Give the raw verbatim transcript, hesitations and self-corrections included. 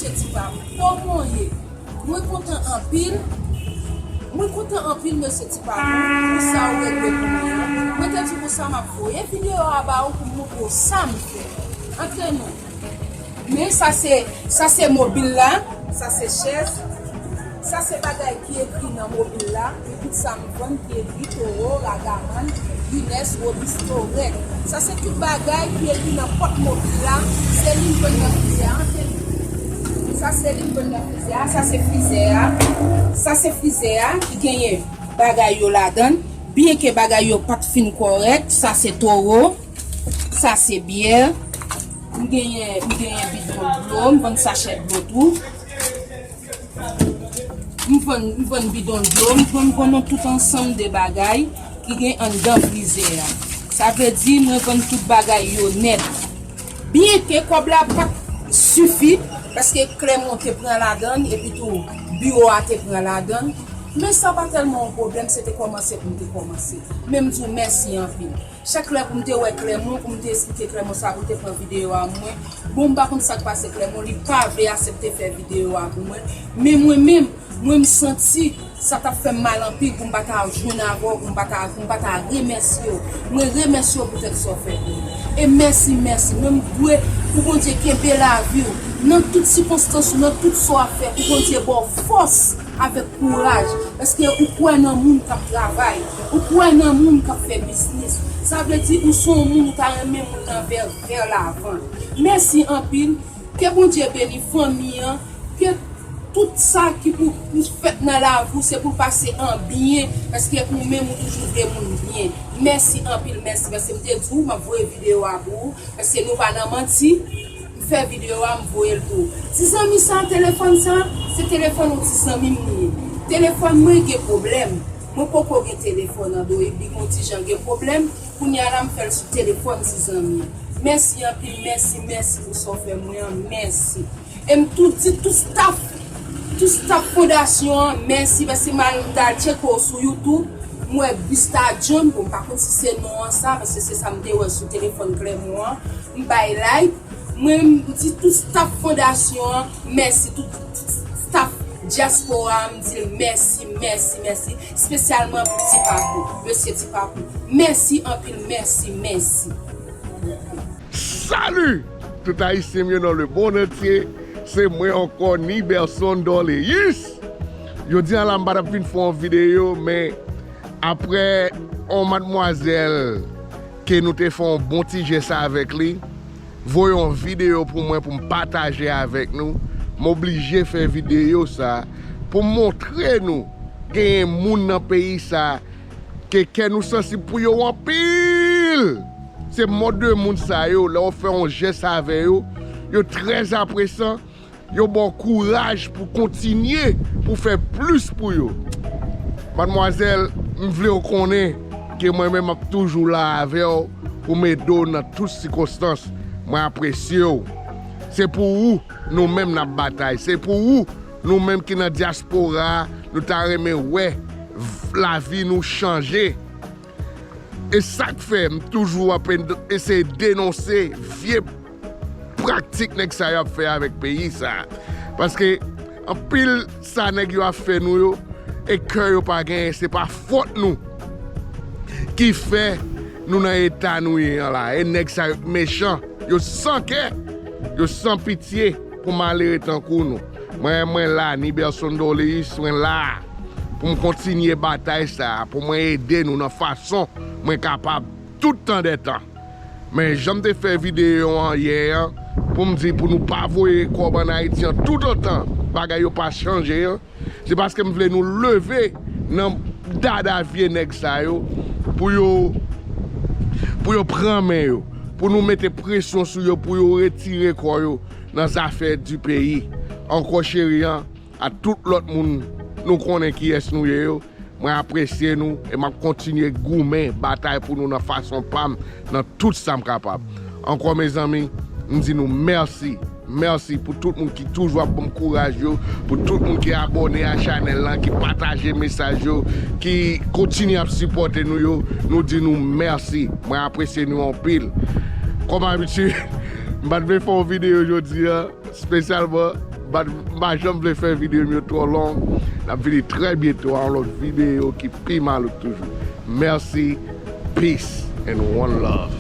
Mesye Ti Papou, kòman w ye? Mwen kontan anpil. Mwen kontan anpil, mesye Ti Papou, pou sa ou regle pou mwen an. Mwen te di konsa m ap voye videyo a ba ou pou m montre w sa m fè. Antre nou. Men sa se, sa se mobil la, sa se chèz, sa se bagay ki ekri nan mobil la, epi sa m vann ki ekri Toro, Ragaman, Guinness, Robusto, Red. Sa se tout bagay ki ekri nan pòt mobil la, se li m jwenn nan frize a, antre nou. Sa se li m jwenn nan frize a, sa se frize a, sa se frize a ki genyen bagay yo ladan l, byenke bagay yo pa t fin kòrèk, sa se Toro, sa se byè, m genyen, m genyen bidon dlo, m vann sachè dlo tou. M vann, m vann bidon dlo, m vann, vann yon tout ansanm de bagay ki gen anndan frize a. Sa vle di, mwen vann tout bagay yo nèt. Byenke kòb la pa t sifi, paske Clermont te pran ladan l, epi tou biwo a te pran ladan l. Men sa pa tèlman yon pwoblèm, se te kòmanse pou m te kòmanse. Men m di w mèsi anpil. Chak lè pou m te wè Clermont, pou m te esplike Clermont sa, pou l te pran videyo a mwen. Bon, m pa konn sa k pase Clermont, li pa vle aksepte fè videyo a pou mwen. Men mwen menm, mwen m santi sa t ap fè m mal anpil pou m pa ta jwenn avè w, pou m pa ta, pou m pa ta remèsye w. Mwen remèsye w poutèt sa w fè pou mwen. E mèsi, mèsi. Mwen m dwe pou Bondye kenbe lavi w nan tout sikonstans ou, nan tout sa w ap fè, pou Bondye ba w fòs avèk kouraj, paske ou kwè nan moun k ap travay, ou kwè nan moun k ap fè biznis. Sa vle di ou se yon moun ou ta renmen moun nan vè, vè lavan. Mèsi anpil. Ke Bondye beni fanmi an. Ke tout sa ki pou, pou fèt nan lavi w, se pou l pase an byen, paske ou menm ou toujou vle moun byen. Mèsi anpil, mèsi, paske m te di w m ap voye videyo a pou ou, paske nou pa nan manti. M fè videyo a, m voye l pou ou. Ti zanmi sa, telefòn sa, se telefòn yon ti zanmi m li ye. Telefòn mwen gen pwoblèm. Mwen poko gen telefòn Android, li gon ti jan gen pwoblèm. Kounye a la, m fè l sou telefòn ti zanmi an. Mèsi anpil, mèsi, mèsi pou sa w fè mwen an, mèsi. E m tou di tout staff, tout staff fondasyon an, mèsi, paske m al, m t al tcheke w sou YouTube, m wè Busta John, bon, m pa konn si se non an sa, paske se sa m te wè sou telefòn Clermont an, m bay like, mwen, m di tout staff fondasyon an, mèsi, tout, tout staff dyaspora, m di l mèsi, mèsi, mèsi, espesyalman pou Ti Papou, mesye Ti Papou, mèsi anpil, mèsi, mèsi. Salut! Tout Ayisyen m yo nan le monde entier, se mwen ankò Niberson Dorléus. Jodi a la m pa t ap vin fè yon videyo, men apre yon madmwazèl ke nou te fè yon bon ti jès avèk li, voye yon videyo pou mwen pou m pataje avèk nou, m oblije fè videyo sa pou m montre nou genyen moun nan peyi sa ke kè nou sansib pou yo anpil. Se mòd de moun sa yo, lè w fè yon jès avè yo, yo trè apresan, yo ba w kouraj pou kontinye, pou fè plis pou yo. Madmwazèl, m vle w konnen ke mwen menm m ap toujou la avè w pou m ede w nan tout sikonstans. Mwen apresye w. Se pou ou nou menm n ap batay. Se pou ou nou menm ki nan dyaspora a, nou ta renmen wè lavi nou chanje. E sa k fè m toujou ap eseye denonse vye praktik nèg sa yo ap fè avèk peyi sa. Paske anpil sa nèg yo ap fè nou yo, e kè yo pa genyen, se pa fòt nou ki fè nou nan eta nou ye an la. E nèg sa yo mechan, yo san kè, yo san pitye pou malere tankou nou. Mwen, mwen la, Niberson Dorléus, mwen la pou m kontinye batay sa, pou mwen ede nou nan fason mwen kapab tout tan dè tan. Men jan m te fè videyo an yè an, pou m di pou nou pa voye kòb ann Ayiti an toutotan bagay yo pa chanje an, se paske m vle nou leve nan dada vye nèg sa yo pou yo pou yo pran men yo, pou nou mete presyon sou yo pou yo retire kò yo nan zafè di peyi. Ankò cheri an, a tout lòt moun nou konnen kiyès nou ye yo, mwen apresye nou e m ap kontinye goumen, batay pou nou nan fason pa m, nan tout sa m kapab. Ankò mezanmi, m di nou mèsi. Mèsi pou tout moun ki toujou ap ban m kouraj yo, pou tout moun ki abòne a chanèl lan, ki pataje mesaj yo, ki kontinye ap sipòte nou yo. Nou di nou mèsi. Mwen apresye nou anpil. Kòm abitye, m pa t vle fè yon videyo jodi a, espesyalman But m pa janm vle fè videyo m yo twò long. N ap vini trè byento a yon lòt videyo ki pi malouk toujou. Mèsi. Peace and one love.